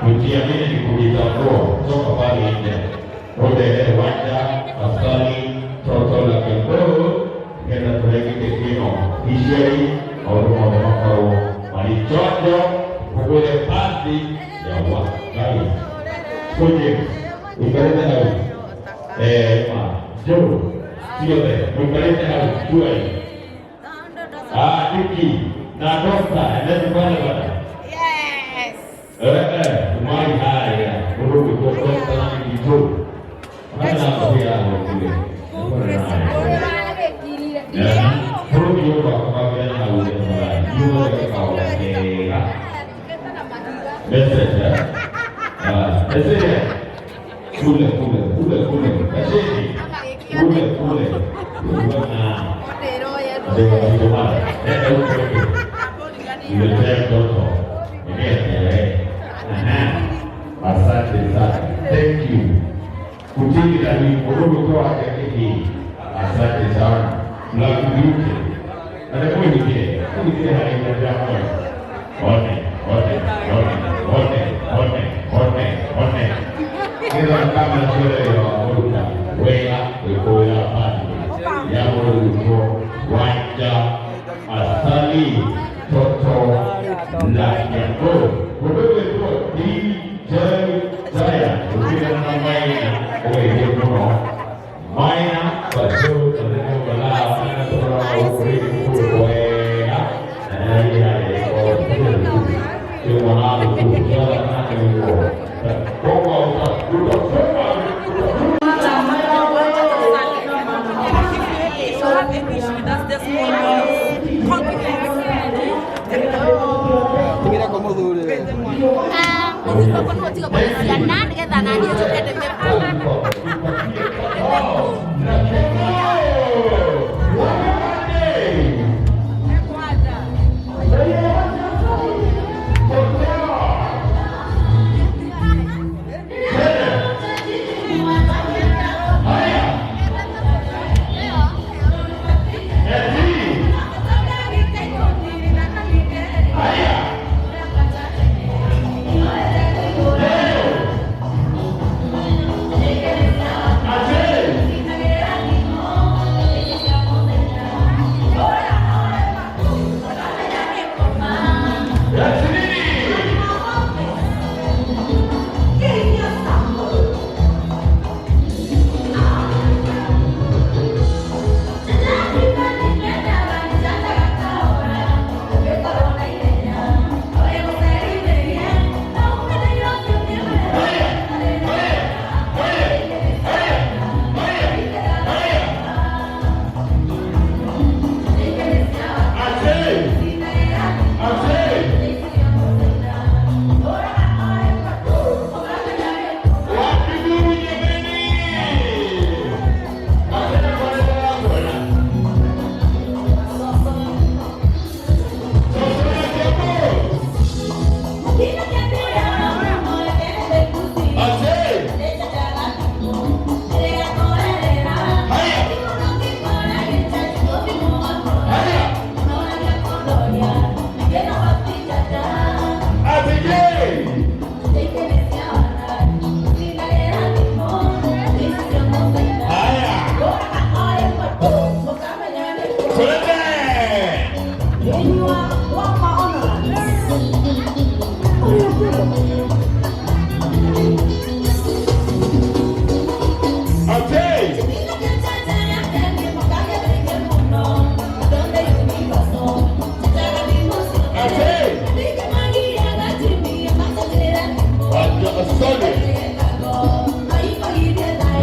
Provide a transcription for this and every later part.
Kujiamini ni kujitambua. Toka pale nje. Rode wanja asali toto la kembo kenda turegite kino isheri maundu mothe makorwo marĩ chonjo kũgũre pasi ya Ngai. Kuje uikarĩte hau, ma jo ciothe mũikarĩte hau tuai. Ah, Niki na Dosta, endeni pale bana. Yes. Umai haya mũndũ gwĩtwo Dosta na Niki Jo. Ona na kule. Bũrũri ũyũ wakabagĩra na uge message, eh? Ah, message. Kule kule kule kule. Kasheni. Kule kule. Na ndio maana. Nenda huko huko. Niletea mtoto. Niletea. Aha. Asante sana. Thank you. Kutiki na hii mũndũ kwa hii. Asante sana. Mlakuduke. Na nĩ mwĩhithie. Mwĩhithie harĩ indo moyo. One, one, one, one, one, one, one. Nĩgetha kamera ciothe wĩra wa kũruta wega wĩkũĩra bandi ya mũndũ gwĩtwo Wanja Asali Toto la Nyambo. Mũndũ gwĩtwo DJ Jaya ũkĩra na maina ũgeithio mũno maina baco na nĩmo wega na nĩ Tigĩra kwa mũthuri. Mũthuri wakwa nĩwe ũtigagwo na ciana nĩgetha naniĩ njũke ndĩme.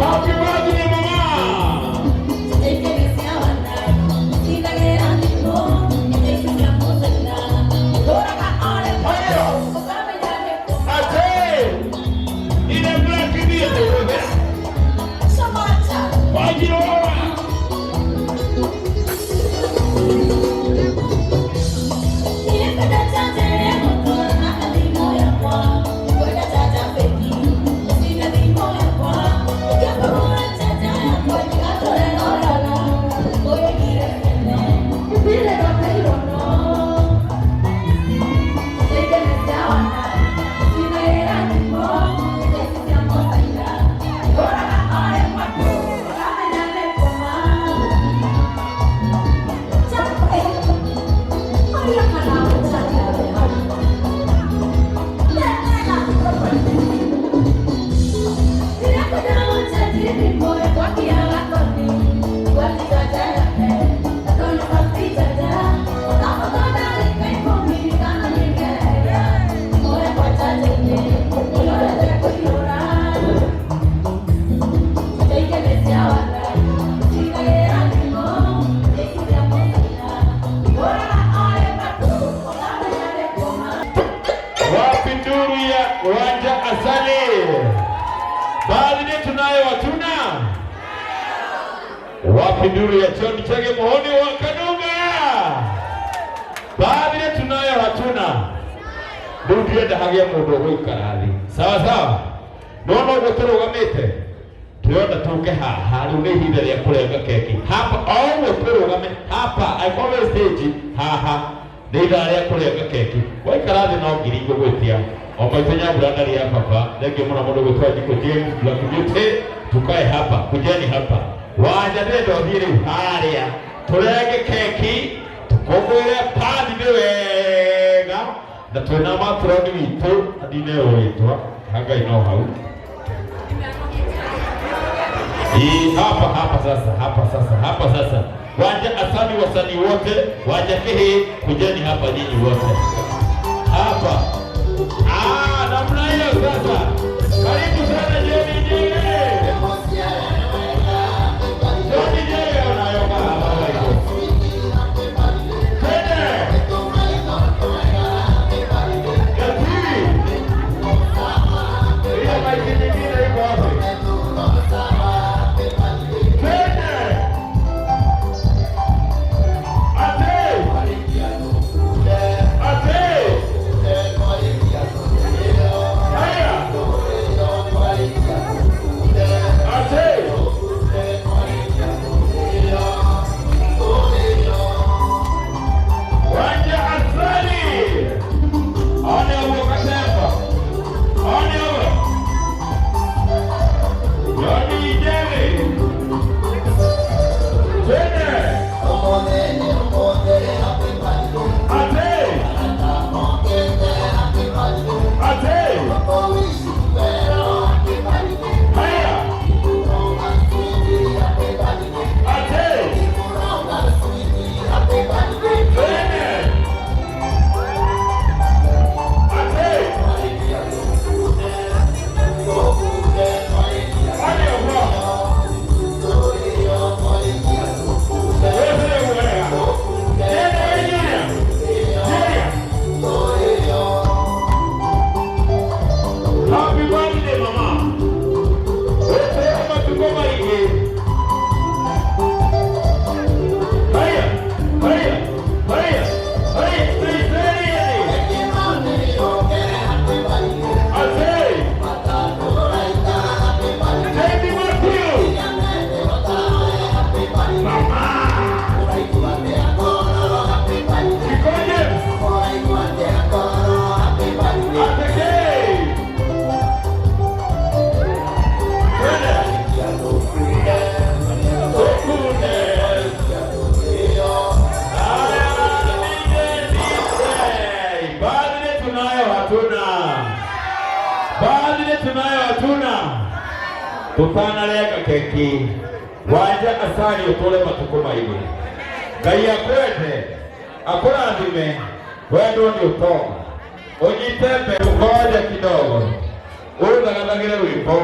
Happy birthday, mama! Wanja Asali. Baadhi tunayo hatuna. Wapi nduru ya John Chege Muhoni wa Kanunga? Baadhi tunayo hatuna. Rĩu ndĩrenda hagĩe mũndũ ũgũikara thĩ. Sawa sawa. No no ũguo tũrũgamĩte tũrona tũke haha. Rĩu nĩ ihinda rĩa kũrenga keki hapa. O ũguo tũrũgame hapa, angĩkorwo wĩ stage haha, nĩ ithaa rĩa kũrenga keki. Waikara thĩ no ngiri ngũgwĩtia o maitũ nyambura ndarĩ ya baba. Thengiũ mũno mũndũ gwĩtwo Njikũ James Black Beauty. Tukae hapa, kujeni hapa. Wanja, ndĩrenda ũthiĩ rĩu harĩa tũrenge keki, tũkũngũĩre birthday wega na twĩna matroni witũ andine wĩtwa hangai no hau. Hii hapa hapa sasa, hapa sasa, hapa sasa. Wanja Asali, wasanii wote, Wanja Kihi, kujeni hapa nyinyi wote. Hapa. Ah, namna hiyo sasa. Karibu sana Jeni Jeni. Jeni Jeni unayoka hapa hivyo. Twende. Ya pili. Ile maiki nyingine iko wapi? Twende. Ate. Ate. Haya. Ate. Wanja Asali. One huo Katemba. One huo. Joni Jeni. Twende. Ate. Ate. Haya. Ate. Twende. Ate. One huo. Wewe wega. Twende Junior. Junior. Happy birthday, mama. Wewe matuko maingi. Haya, haya, haya, haya, haya. Ate. Baby Matthew. Mama. Ikoje? Ateke. Twende. Tukunde. Haya, DJ. Birthday tunayo hatuna. Birthday tunayo hatuna. Tutanarenga keki. Wanja Asali, ũtũre matukũ maingĩ. Ngai akwende, akũrathime, wendwo nĩ ũtonga. Ũnyite mbeũ, ngoja kidogo. Ũthagathagĩre rwĩmbo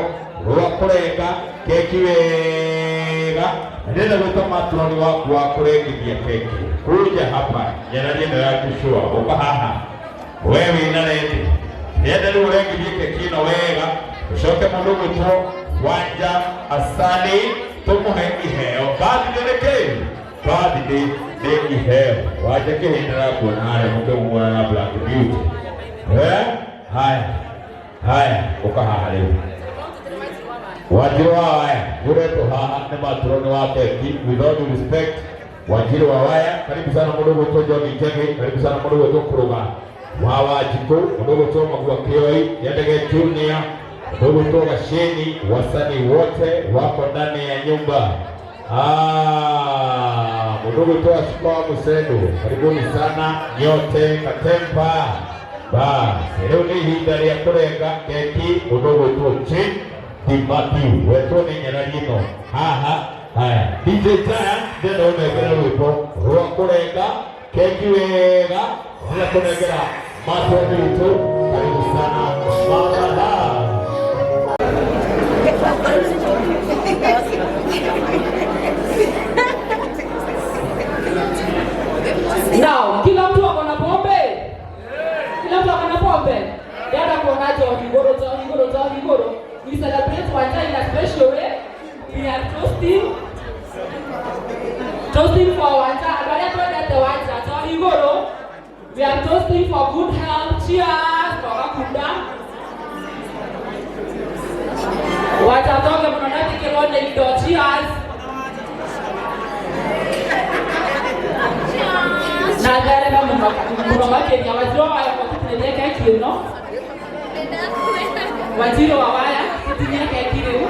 rwa kũrenga keki wega. Ndĩrenda gwĩta matroni waku wa kũrengithia keki. Kuja hapa, nyarania ĩno ya Joshua, ũka haha. We wĩna rendi. Ndĩrenda rĩu ũrengithie keki ĩno wega, ũcoke mũndũ gwĩtwo Wanja Asali tũmũhe iheo. Birthday nĩ kĩ? Birthday nĩ iheo. Wanja Kĩhĩ, ndĩrakuona harĩa mũkĩmuona na Black Beauty. Eh? Haya. Haya, ũka haha rĩu. Wanjiru wa Waya, uretwo haha nĩ matroni wa keki. With all due respect, Wanjiru wa Waya, karibu sana mũndũ gwĩtwo John Njagi, karibu sana mũndũ gwĩtwo Kũrũga wa Wanjikũ, mũndũ gwĩtwo Magua Kĩoi, Yandege Junior, mũndũ gwĩtwo Gasheni, wasanii wote wako ndani ya nyumba. Ah, mũndũ gwĩtwo Ashikawa Musendo, karibuni sana nyote Katempa. Bas, rĩu nĩ ihinda rĩa kũrenga keki. Mũndũ gwĩtwo Jane Timothy, wetwo nĩ nyarari ĩno haha. Haya, DJ Giant, ndĩrenda ũnengere rwĩmbo rwa kũrenga keki wega, ndĩrenda kũnengera matroni witũ. Karibu sana mama. Now, kila mtu ako na pombe? Kila mtu ako na pombe? Dada kuonaje? Njohi igũrũ, njohi igũrũ, njohi igũrũ. We celebrate Wanja in a special way. We are toasting, toasting for Wanja. Andũ arĩa twendete Wanja, njohi igũrũ. We are toasting for good health. Cheers kwa gakunda. Wanja tonge mũno na etĩkĩrwo nĩ indo. Cheers. Na thereme mũno mũno makĩria. Wanjirũ wa Waya, tũtinĩrie keki ĩno. Wanjirũ wa Waya, tũtinie keki rĩu.